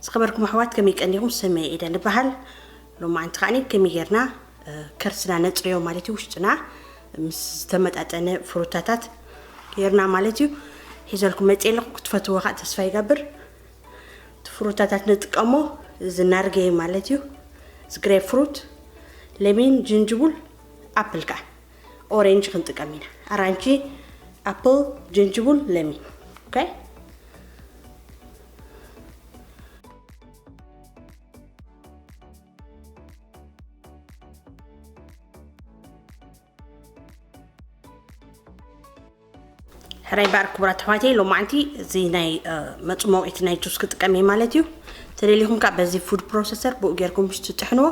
ዝኸበርኩም ኣሕዋት፣ ከመይ ቀኒኹም? ስመይ ኤደን እበሃል። ሎማዓንቲ ከዓኒ ከመይ ጌርና ከርስና ነጽርዮ ማለት እዩ። ውሽጥና ምስ ዝተመጣጠነ ፍሩታታት ጌርና ማለት እዩ። ሒዘልኩም መጽእ ኣለኹ። ክትፈትዎ ከዓ ተስፋ ይገብር። እቲ ፍሩታታት ንጥቀሞ፣ እዚ ናርጌ ማለት እዩ። እዚ ግሬፕ ፍሩት፣ ለሚን፣ ጅንጅቡል፣ ኣፕል ከዓ፣ ኦሬንጅ ክንጥቀም ኢና። ኣራንቺ፣ ኣፕል፣ ጅንጅቡል፣ ለሚን። ኦኬ። ሕራይ ባር ክቡራት ኣሕዋተይ፣ ሎማዓንቲ እዚ ናይ መፅመቂት ናይ ጁስ ክጥቀም እየ ማለት እዩ። ተደሊኹም ከዓ በዚ ፉድ ፕሮሰሰር ብኡ ጌርኩም ትጥሕንዎ።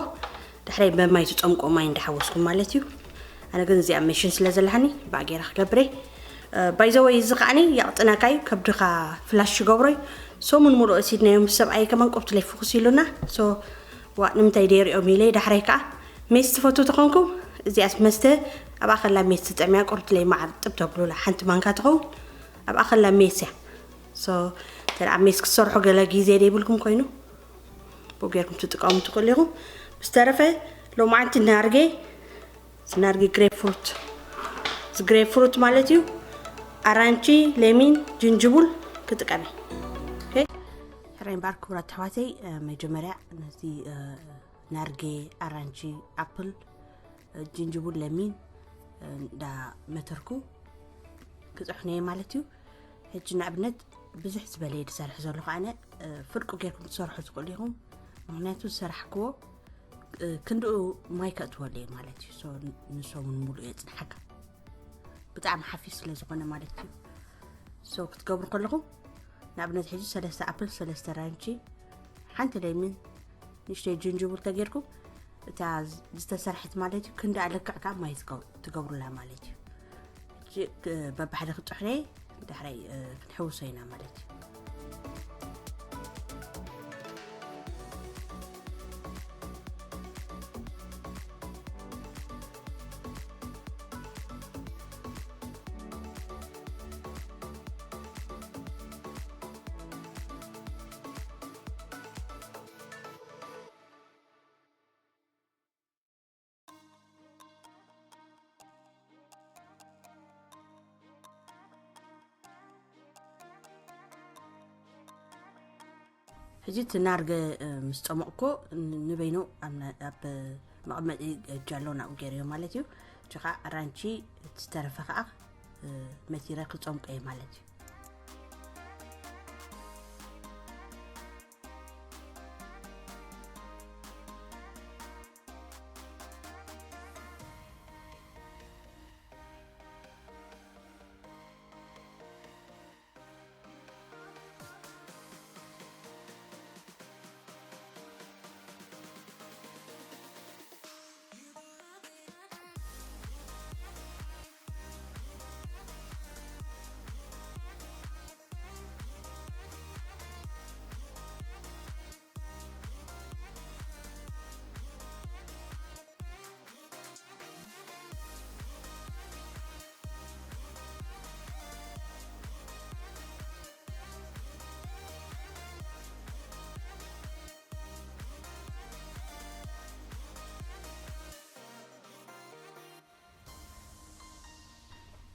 ድሕረይ በማይ ትፀምቆ ማይ እንዳሓወስኩም ማለት እዩ። ኣነ ግን እዚኣ መሽን ስለ ዘለሃኒ ብኣ ጌራ ክገብረ። ባይዘወይ እዚ ከዓኒ ያቕጥነካ እዩ፣ ከብድኻ ፍላሽ ይገብሮ እዩ። ሰሙን ሙሉእ ወሲድናዮ ምስ ሰብኣይ ከማን ቁርትለይ ፍኹስ ኢሉና። ሶ ዋ ንምንታይ ደይሪኦም ኢለ ዳሕረይ ከዓ ሜስ ትፈቱ ተኾንኩም እዚኣስ መስተ ኣብኣ ከላ ሜስ ትጠምያ ቁርትለይ ማዓር ጥብ ተብሉላ ሓንቲ ማንካ ትኸውን ኣብኣ ከላ ሜስ እያ። ሶ ተደኣ ሜስ ክትሰርሑ ገለ ግዜ ደይብልኩም ኮይኑ ብኡ ጌርኩም ትጥቀሙ ትኽእሉ ኢኹም። ብዝተረፈ ሎማዓንቲ ናርጌ ስናርጊ ግሬፕ ፍሩት እዚ ግሬፕ ፍሩት ማለት እዩ። ኣራንቺ፣ ሌሚን፣ ጅንጅቡል ክጥቀም እየ። ሕራይ እምበኣር ክቡራት ኣሕዋተይ፣ መጀመርያ ነዚ ናርጌ፣ ኣራንቺ፣ ኣፕል፣ ጅንጅቡል፣ ለሚን እንዳ መተርኩ ክፅሕኖ እየ ማለት እዩ። ሕጂ ንኣብነት ብዙሕ ዝበለ እየ ዝሰርሕ ዘለኹ ኣነ። ፍርቁ ጌርኩም ክትሰርሑ ትኽእሉ ኢኹም። ምኽንያቱ ዝሰራሕክዎ ክንድኡ ማይ ከእትወሉ እየ ማለት እዩ። ንሰሙን ሙሉእ የፅንሓካ ብጣዕሚ ሓፊስ ስለ ዝኾነ ማለት እዩ። ሶ ክትገብሩ ከለኹም ንኣብነት ሕጂ ሰለስተ ኣፕል፣ ሰለስተ ራንቺ፣ ሓንቲ ለሚን፣ ንእሽተይ ጅንጅቡል ተጌርኩም እታ ዝተሰርሐት ማለት እዩ። ክንዲ ኣለክዕ ከዓ ማይ ትገብሩላ ማለት እዩ። በብሓደ ክጥሕነ ዳሕራይ ክንሕውሶ ኢና ማለት እዩ። ሕጂ እቲ ናርገ ምስ ጸሞቕኮ ንበይኑ ኣብ መቐመጢ ጃሎ ናብኡ ገይረዮ ማለት እዩ። እቲ ከዓ ኣራንቺ ዝተረፈ ከዓ መቲረ ክጸምቆ እየ ማለት እዩ።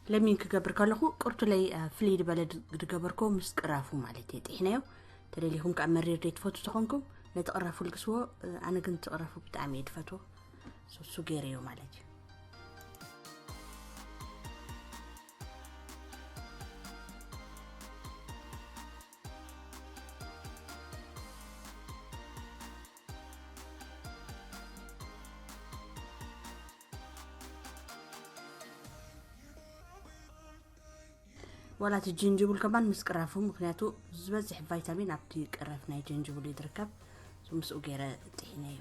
ለሚን ክገብር ከለኹ ቁርቱለይ ፍልይ ዝበለ ዝገበርኮ ምስ ቅራፉ ማለት እየ ጥሒነዮ። ተደሊኹም ከዓ መሪር ደይ ትፈቱ ተኾንኩም ነቲ ቅራፉ ልግስዎ። ኣነ ግን እቲ ቅራፉ ብጣዕሚ እየ ዝፈትዎ። ሱሱ ገይረዮ ማለት እዩ። ዋላ እቲ ጅንጅቡል ከማን ምስ ቅራፉ፣ ምክንያቱ ዝበዝሕ ቫይታሚን ኣብቲ ቅራፍ ናይ ጅንጅቡል እዩ ዝርከብ። ምስኡ ገይረ ጥሒነዮ።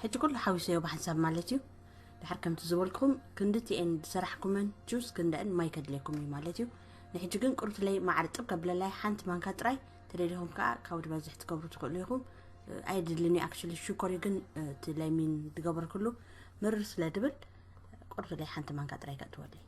ሕጂ ኩሉ ሓዊሰዮ ብሓንሳብ ማለት እዩ። ድሓር ከምቲ ዝበልኩኹም ክንድቲኤን ዝሰራሕኩመን ጁስ ክንደእን ማይ ከድልየኩም እዩ ማለት እዩ። ንሕጂ ግን ቁርትለይ ማዕር ጥብ ከብለላይ ሓንቲ ማንካ ጥራይ፣ ተደሊኹም ከዓ ካብ ዝበዝሕ ትገብሩ ትኽእሉ ኢኹም። ኣየድልን እዩ፣ actually ሽኮር እዩ፣ ግን እቲ ለሚን ዝገበርኩሉ ምርር ስለ ድብል ቁርትለይ ሓንቲ ማንካ ጥራይ ከእትወለይ።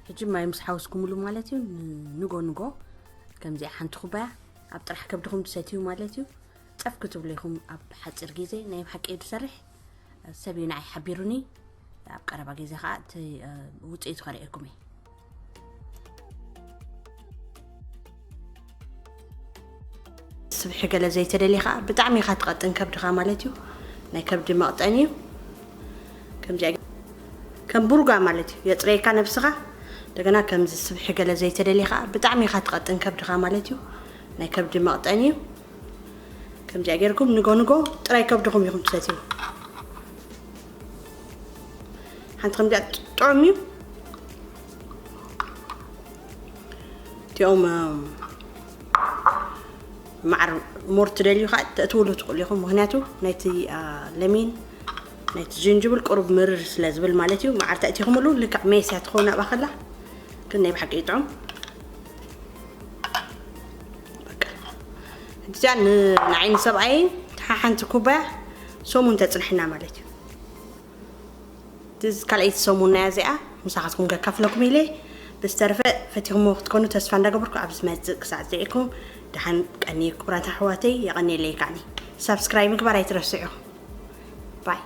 ሕጂ ማይ ምስ ሓወስኩምሉ ማለት እዩ፣ ንጎ ንጎ ከምዚኣ ሓንቲ ኩባያ ኣብ ጥራሕ ከብድኹም ትሰትዩ ማለት እዩ። ጸፍ ክትብሉ ኢኹም ኣብ ሓጺር ግዜ። ናይ ብሓቂ እዩ ዝሰርሕ። ሰብ እዩ ንዓይ ሓቢሩኒ። ኣብ ቀረባ ግዜ ከዓ እቲ ውፅኢቱ ከርእየኩም እየ። ስብሒ ገለ ዘይተደልየ ከዓ ብጣዕሚ ኢኻ ትቐጥን ከብድኻ ማለት እዩ። ናይ ከብዲ መቕጠን እዩ። ከምዚኣ ከም ብሩጋ ማለት እዩ፣ የፅረየካ ነብስኻ። እንደገና ከምዚ ስብሒ ገለ ዘይተደልየ ከዓ ብጣዕሚ ኢኻ ትቐጥን ከብድኻ ማለት እዩ። ናይ ከብዲ መቕጠን እዩ። ከምዚኣ ጌርኩም ንጎ ንጎ ጥራይ ከብድኹም ኢኹም ትሰትዩ። ሓንቲ ከምዚኣ ጥዑም እዩ። እቲኦም ማዕር ሞር ትደልዩ ከዓ ተእትውሉ ትኽእሉ ኢኹም። ምክንያቱ ናይቲ ለሚን ናይቲ ጅንጅብል ቁሩብ ምርር ስለ ዝብል ማለት እዩ። ማዕር ተእቲኹምሉ ልክዕ ሜስያ ትኸውን ኣብኣ ከላ፣ ግን ናይ ብሓቂ ይጥዑም። በቃ እዚኣ ንዓይኒ ሰብኣይ ሓንቲ ኩባያ ሰሙን ተፅንሕና ማለት እዩ። እዚ ካልኣይቲ ሰሙን ናይ እዚኣ ምሳኻትኩም ከካፍለኩም ኢለ። ብዝተረፈ ፈቲኹምዎ ክትኮኑ ተስፋ እንዳገበርኩ ኣብ ዝመፅእ ክሳዕ ዝሪኤኩም ደሓን ቀኒ ክቡራት ኣሕዋተይ፣ የቐኒየለይ። ከዓኒ ሳብስክራይብ ምግባር ኣይትረስዑ። ባይ።